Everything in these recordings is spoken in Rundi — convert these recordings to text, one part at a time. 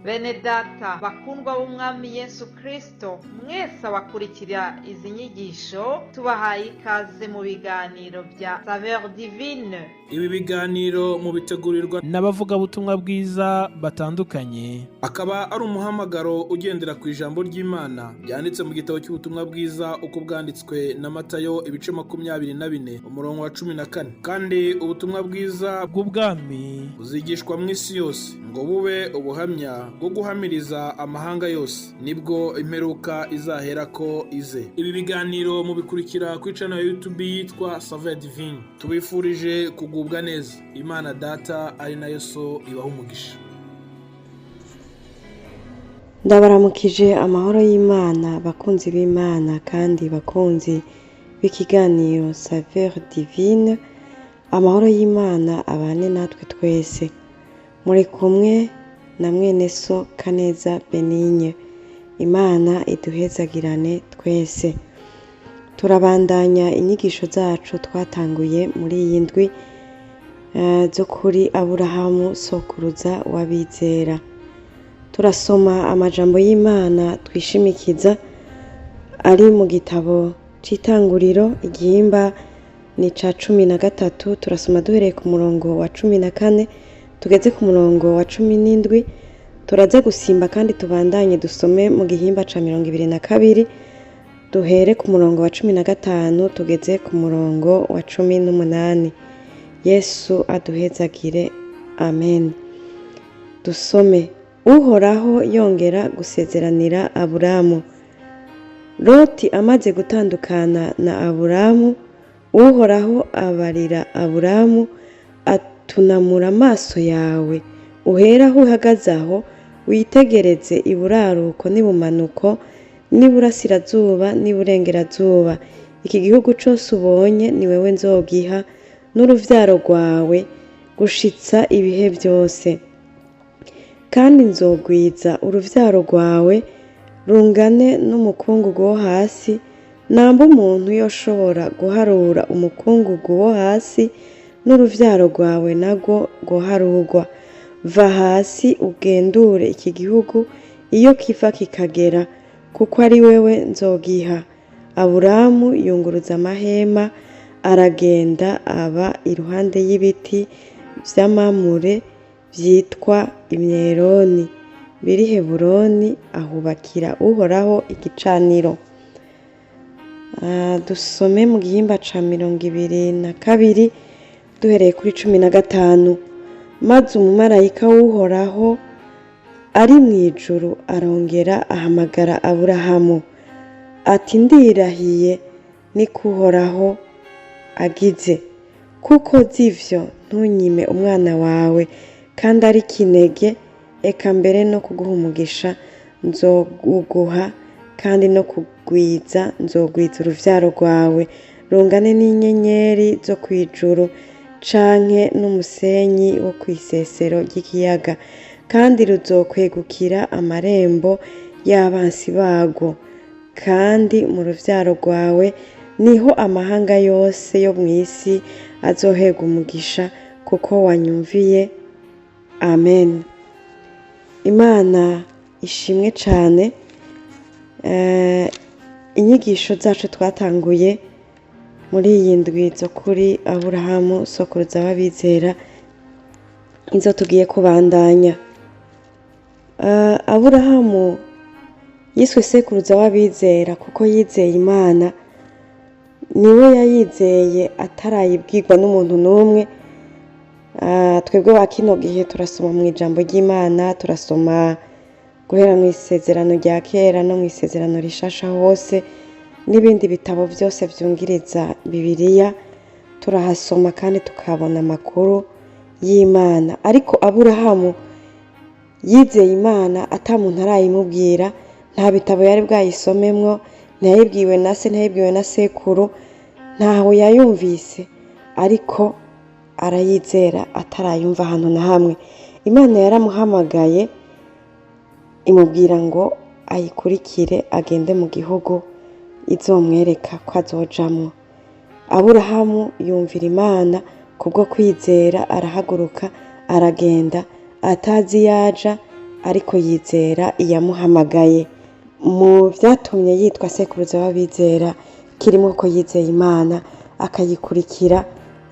Bene data bakundwa b'Umwami Yesu Kristo, mwese abakurikira izi nyigisho, tubahaye ikaze mu biganiro bya Saveur Divine. Ibi biganiro mubitegurirwa n'abavugabutumwa bwiza batandukanye. Akaba ari umuhamagaro ugendera ku ijambo ry'Imana ryanditse mu gitabo cy'ubutumwa bwiza uko bwanditswe na Matayo, ibice 24, umurongo wa 14. Kandi ubutumwa bwiza bw'ubwami buzigishwa mu isi yose ngo bube ubuhamya bwo guhamiriza amahanga yose, nibwo imperuka izaherako ize. Ibi biganiro mubikurikira kuri channel ya YouTube yitwa Saveur Divine. Tubifurije kugubwa neza. Imana Data ari nayo So ibaha umugisha. Ndabaramukije amahoro y'Imana, bakunzi b'Imana kandi bakunzi b'ikiganiro Saveur Divine. Amahoro y'Imana abane natwe twese. Muri kumwe na mwene so Kaneza Benigne. Imana iduhezagirane twese. Turabandanya inyigisho zacu twatanguye muri iyi ndwi zo kuri Aburahamu, sokuruza w'abizera. Turasoma amajambo y'Imana twishimikiza ari mu gitabo c'Itanguriro, igihimba ni ca 13. Turasoma duhereye ku murongo wa 14 tugeze ku murongo wa 17. Turaza gusimba kandi tubandanye dusome mu gihimba ca 22, duhere ku murongo wa 15 tugeze ku murongo wa 18. Yesu aduhezagire, amen. Dusome. Uhoraho yongera gusezeranira Aburamu. Loti amaze gutandukana na Aburamu, Uhoraho abarira Aburamu atunamura amaso yawe, uhere aho uhagaze aho, witegereze iburaruko n'ibumanuko n'iburasirazuba n'iburengerazuba. Iki gihugu cose ubonye ni wewe nzogiha n'uruvyaro rwawe gushitsa ibihe byose. Kandi nzogwiza uruvyaro rwawe rungane n'umukungugu wo hasi, namba umuntu yoshobora guharura umukungugu wo hasi, n'uruvyaro rwawe narwo rwoharurwa. Va hasi ugendure iki gihugu iyo kiva kikagera, kuko ari wewe nzogiha. Aburamu yunguruza amahema, aragenda aba iruhande y'ibiti vy'amamure vyitwa imyeroni biri Heburoni, ahubakira Uhoraho igicaniro. Dusome mu gihimba ca 22 duhereye kuri 15. Maze umumarayika w'Uhoraho ari mu ijuru arongera ahamagara Aburahamu ati: "Ndirahiye, niko Uhoraho agize, kuko z'ivyo ntunyime umwana wawe kandi ari kinege, eka mbere no kuguha umugisha nzowuguha, kandi no kugwiza nzogwiza uruvyaro rwawe rungane n'inyenyeri zo kw'ijuru canke n'umusenyi wo kw'isesero ry'ikiyaga, kandi ruzokwegukira amarembo y'abansi barwo. Kandi mu ruvyaro rwawe niho amahanga yose yo mw'isi azoherwa umugisha, kuko wanyumviye." Amen. Imana ishimwe cane. Inyigisho zacu twatanguye muri iyi ndwi zo kuri Aburahamu, sokuruza w'abizera, izo tugiye kubandanya. Aburahamu yiswe sekuruza w'abizera kuko yizeye Imana. Niwe yayizeye atarayibwirwa n'umuntu n'umwe. Twebwe ba kino gihe turasoma mu ijambo ry'Imana, turasoma guhera mu Isezerano rya Kera no mu Isezerano Rishasha hose n'ibindi bitabo byose vyungiriza Bibiliya, turahasoma kandi tukabona amakuru y'Imana. Ariko Aburahamu yizeye Imana ata muntu arayimubwira, nta bitabo yari bwayisomemwo, ntiyayibwiwe na se, ntiyayibwiwe na sekuru, ntaho yayumvise, ariko arayizera atarayumva ahantu na hamwe. Imana yaramuhamagaye, imubwira ngo ayikurikire agende mu gihugu izomwereka ko azojamwo. Aburahamu yumvira Imana kubwo kwizera, arahaguruka aragenda atazi yaja. Ariko yizera iyamuhamagaye. Mu vyatumye yitwa sekuruza w'abizera kirimo ko yizeye Imana, akayikurikira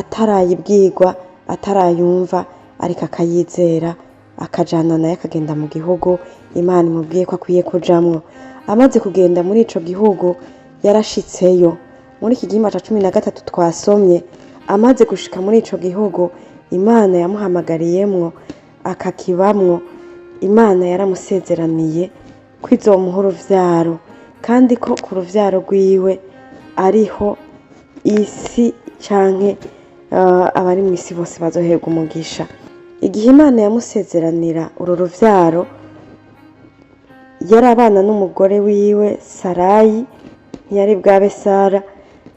atarayibwirwa, atarayumva, ariko akayizera, akajana nayo, akagenda mu gihugu Imana imubwiye ko akwiye kujamwo. Amaze kugenda muri ico gihugu, yarashitseyo. Muri iki gihimba ca 13 twasomye, amaze gushika muri ico gihugu Imana yamuhamagariyemwo akakibamwo, Imana yaramusezeraniye ko izomuha uruvyaro, kandi ko ku ruvyaro rwiwe ariho isi canke abari mw'isi bose bazoherwa umugisha. Igihe Imana yamusezeranira uru ruvyaro, yari abana n'umugore wiwe Sarayi. Ntiyari bwabe Sara,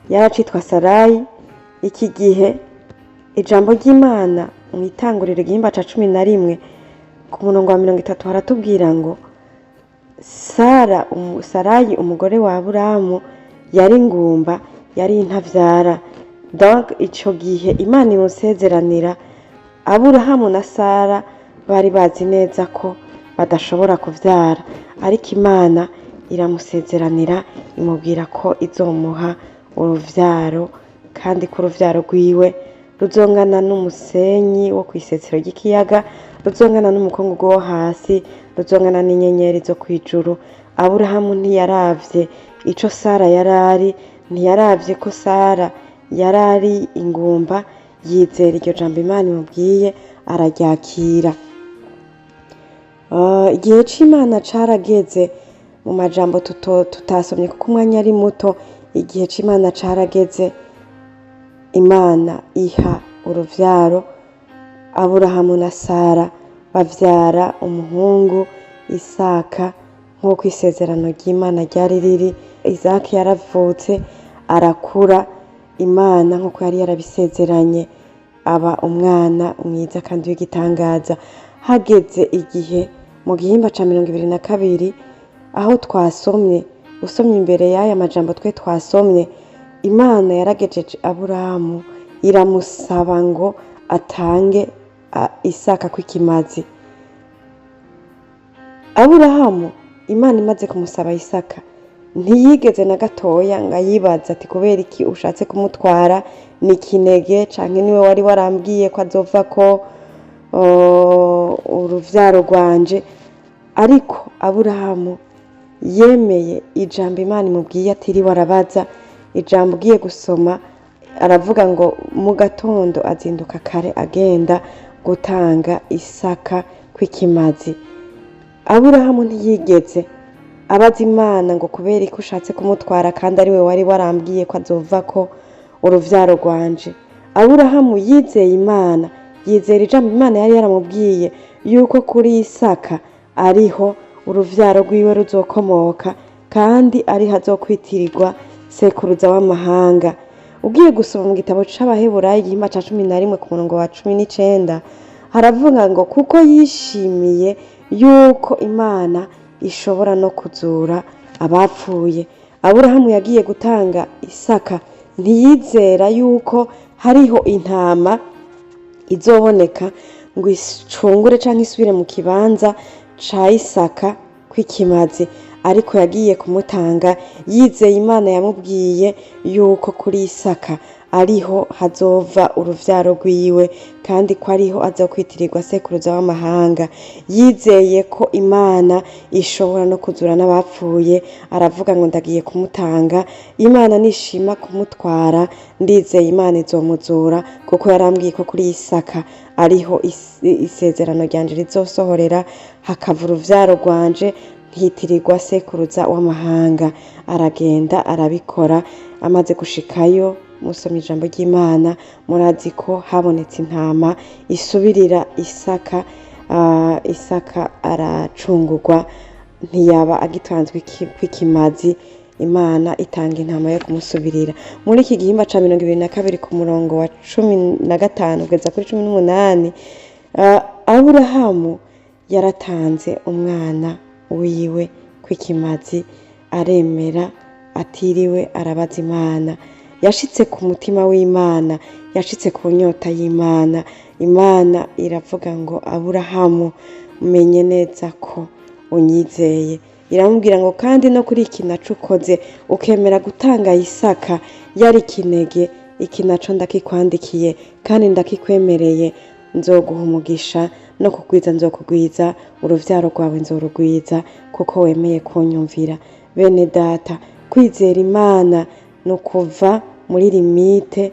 yaracitwa Sarayi. Iki gihe ijambo ry'Imana mu Itanguriro, igihimba ca 11, ku murongo wa 30, haratubwira ngo Sara Sarayi umugore wa Aburamu yari ingumba, yari intavyara. Donc ico gihe Imana imusezeranira, Aburahamu na Sara bari bazi neza ko badashobora kuvyara, ariko Imana iramusezeranira, imubwira ko izomuha uruvyaro, kandi ko uruvyaro rwiwe ruzongana n'umusenyi wo kw'isesero ry'ikiyaga, ruzongana n'umukungugu wo hasi, ruzongana n'inyenyeri zo kw'ijuru. Aburahamu ntiyaravye ico Sara yarari, ntiyaravye ko Sara yarari ingumba. Yizera iryo jambo Imana imubwiye, araryakira. Igihe c'Imana carageze. Mu majambo tutasomye kuko umwanya ari muto, igihe c'Imana carageze, Imana iha uruvyaro Aburahamu na Sara, bavyara umuhungu Isaka, nk'uko isezerano ry'Imana ryari riri. Isaka yaravutse, arakura. Imana nk'uko yari yarabisezeranye, aba umwana mwiza kandi w'igitangaza. Hageze igihe, mu gihimba ca 22 aho twasomye, usomye imbere y'aya majambo twe twasomye, Imana yaragejeje Aburahamu, iramusaba ngo atange Isaka kw'ikimazi. Aburahamu, Imana imaze kumusaba Isaka, ntiyigeze na gatoya ngo ayibaze ati: "Kubera iki ushatse kumutwara? Ni kinege canke niwe wari warambwiye ko azova ko uruvyaro rwanje?" Ariko Aburahamu yemeye ijambo Imana imubwiye atiriwe arabaza. Ijambo ugiye gusoma, aravuga ngo mu gatondo azinduka kare, agenda gutanga Isaka kw'ikimazi. Aburahamu ntiyigeze abaza Imana ngo: "Kubera ko ushatse kumutwara kandi ari we wari warambwiye ko azova ko uruvyaro rwanje?" Aburahamu yizeye Imana, yizera ijambo Imana yari yaramubwiye yuko kuri Isaka ariho uruvyaro rwiwe ruzokomoka, kandi ariho azokwitirirwa sekuruza w'amahanga. Ugiye gusoma mu gitabo c'Abaheburayo, igihimba ca 11, ku murongo wa 19, haravuga ngo kuko yishimiye yuko Imana ishobora no kuzura abapfuye. Aburahamu yagiye gutanga Isaka, ntiyizera yuko hariho intama izoboneka ngo icungure canke isubire mu kibanza ca Isaka kw'ikimazi, ariko yagiye kumutanga yizeye Imana yamubwiye yuko kuri Isaka ariho hazova uruvyaro rwiwe, kandi ko ariho azokwitirirwa sekuruza w'amahanga. Yizeye ko Imana ishobora no kuzura n'abapfuye, aravuga ngo: "Ndagiye kumutanga, Imana nishima kumutwara, ndizeye Imana izomuzura, kuko yarambwiye ko kuri Isaka ariho isezerano ryanje rizosohorera, hakava uruvyaro rwanje, nkitirirwa sekuruza w'amahanga." Aragenda, arabikora. Amaze gushikayo, musoma ijambo ry'Imana murazi ko habonetse intama isubirira Isaka. Isaka aracungurwa, ntiyaba agitanzwe kw'ikimazi. Imana itanga intama yo kumusubirira. Muri iki gihimba ca 22, ku murongo wa 15 kugeza kuri 18, Aburahamu yaratanze umwana wiwe kw'ikimazi, aremera atiriwe arabaza Imana. Yashitse ku mutima w'Imana, yashitse ku nyota y'Imana. Imana iravuga ngo: "Aburahamu, Menye neza ko unyizeye. Iramubwira ngo kandi no kuri iki naco ukoze, ukemera gutanga Isaka yari kinege, iki naco ndakikwandikiye kandi ndakikwemereye, nzoguha umugisha no kugwiza nzokugwiza, uruvyaro rwawe nzorugwiza, kuko wemeye kunyumvira. Bene data, kwizera Imana ni ukuva muri limite,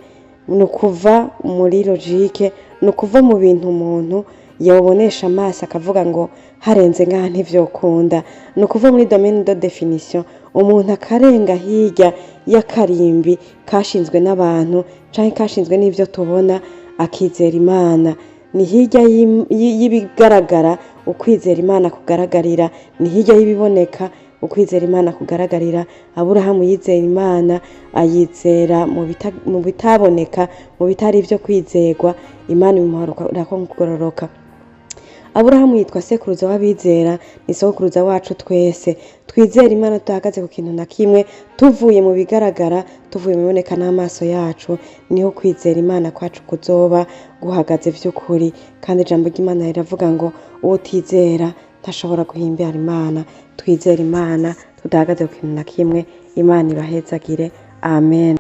ni ukuva muri logique, ni ukuva mu bintu umuntu yobonesha amaso akavuga ngo harenze ngaha ntivyokunda. Ni ukuva muri domaine de définition, umuntu akarenga hirya y'akarimbi kashinzwe n'abantu canke kashinzwe n'ivyo tubona, akizera Imana. Ni hirya y'ibigaragara ukwizera Imana kugaragarira, ni hirya y'ibiboneka ukwizera Imana kugaragarira. Aburahamu yizera Imana, ayizera mu bitaboneka, mu bitari ivyo kwizerwa, Imana imuharurako kugororoka. Aburahamu yitwa sekuruza w'abizera, ni sokuruza wacu twese. Twizera Imana tudahagaze ku kintu na kimwe, tuvuye mu bigaragara, tuvuye mu biboneka n'amaso yacu, niho kwizera Imana kwacu kuzoba guhagaze vy'ukuri. Kandi ijambo ry'Imana riravuga ngo uwutizera ntashobora guhimbara Imana. Twizera Imana tudahagaze ku kintu na kimwe. Imana ibahezagire. Amen.